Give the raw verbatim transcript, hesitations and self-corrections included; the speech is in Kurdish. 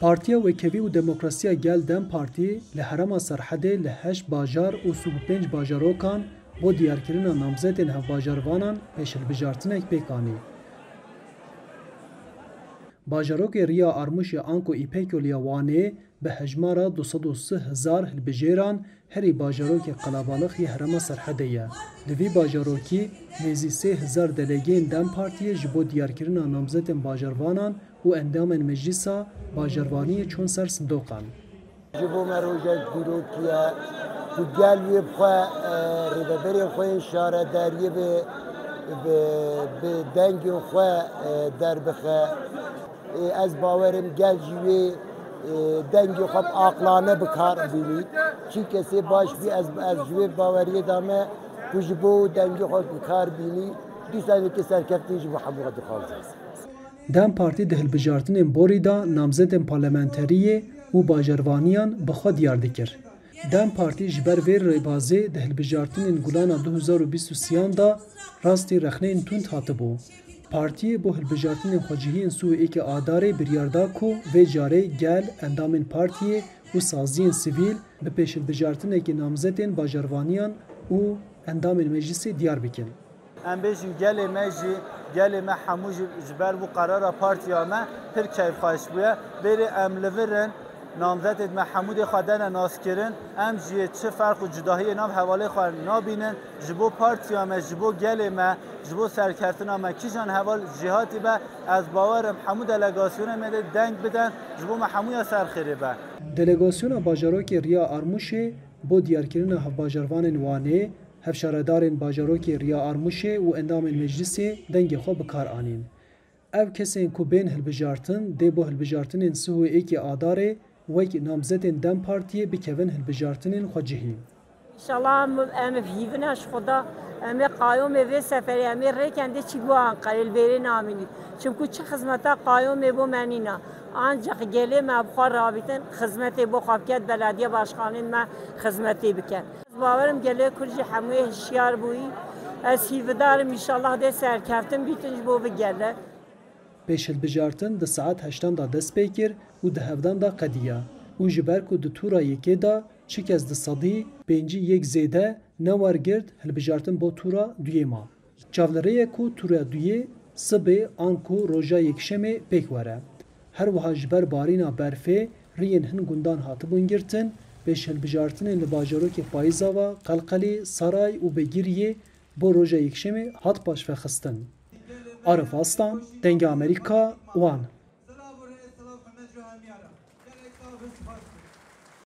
Partiya Wekevî û Demokrasiya Gel DEM Partî li herêma Serhedê li heşt bajar û sî û pênc bajarokan bo diyarkirina namzetên hevbajarvanan pêşhilbijartinek pêk anî. Bajarokê Riya Armûşê anku Îpekoliya Wanê bi hejmara du sed û sî hezar hilbijêran herî bajarokê qelebalix yê herêma Serhedê ye. Di vî bajarokî nêzî sê hezar delegeyên DEM Partiyê ji bo diyarkirina namzetên bajarvanan û endamên meclîsa bajarvaniyê çûn ser sindoqan. Ji bo me rojek dîrokî ye ku gel wê bi xwe, e, rêveberên xwe yên şaredariyê bi, bi, bi dengên xwe, e, derbixe. E, ez bawerim gel jî wê, e, dengê xwe bi aqlane bi kar bînî. Çi kesê baş bî, ez, ez ji wê baweriyê de me ku ji bo dengê xwe bi kar bînî, dîsa yekê serkeftin ji bo hemû xwe dixwazim. DEM Partî di hilbijartinên borî de namzetên parlamenteriyê û bajarvaniyan bi xwe diyar dikir. DEM Partî ji ber vê rêbazê di hilbijartinên Gulana du hezar û bîst û sêyan de rastî rexneyên tund hatibû. Partiyê bo hilbijartinên xwecihî yên sî û yekê Adarê biryar da ku vê carê gel, endamên partiyê û saziyên sivîl bi pêşhilbijartinekê namzetên bajarvaniyan û endamên meclîsê diyar bikin. Em bêjin gelê me jî, gelê me hemû jî ji ber bû qerara partiya me pir keyfxweş bûye. Bêrê em li vir in, namzetêd me hemû dê xwe dene naskirin. Em jî çi ferq û cudahiyê nav hevalê xwe nabînin. Ji bo partiya me, ji bo gelê me, ji bo serkeftina me kîjan heval jêhatî be, ez bawer im hemû delegasyonê me dê deng bidin, ji bo me hemûya ser xêrê be. Delegasyona bajarokê Riya Armûşê bo diyarkirina hevbajarvanên Wanê, hevşaredarên bajarokê Riya Armûşê û endamên meclîsê dengê xwe bi kar anîn. Ev kesên ku bên hilbijartin, dê bo hilbijartinên sî û yekê Adarê wek namzetên DEM Partiyê bikevin hilbijartinên xwecihî. Înşallah em, em hîvine ji Xuda, em ê qayomê vê seferê, em ê rêken dê çî bo Anqerê li bêrê namînî. Çimku çi xizmeta qayomê bo me nîna. Ancaq gelê me bi xwe rabîtin, xizmetê bo xwe biket, belediye başkanên me xizmetê biken. Ez bawerim gelê Kurd jî hemûyê hişyar bûyî. Ez hîvidarim, înşallah dê serkeftin bîtin ji bo vî gele. Pêşhilbijartin di saet heştan de dest pê kir û di hevdan de qediya û ji ber ku di tûra yekê de çi kes di sedî pêncî yek zêde ne wergirt, hilbijartin bo tûra duyê ma. Çavlirê ye ku tûra duyê sibê anku roja yekşemê pêk were. Her wiha ji ber barîna berfê riyên hin gundan hatibûn girtin, pêşhilbijartinên li bajarokê Payîzava, Qelqelê, Saray û Begiriyê bo roja yekşemê hat paşvexistin. Arif Aslan, Dengê Amerîka, Wan.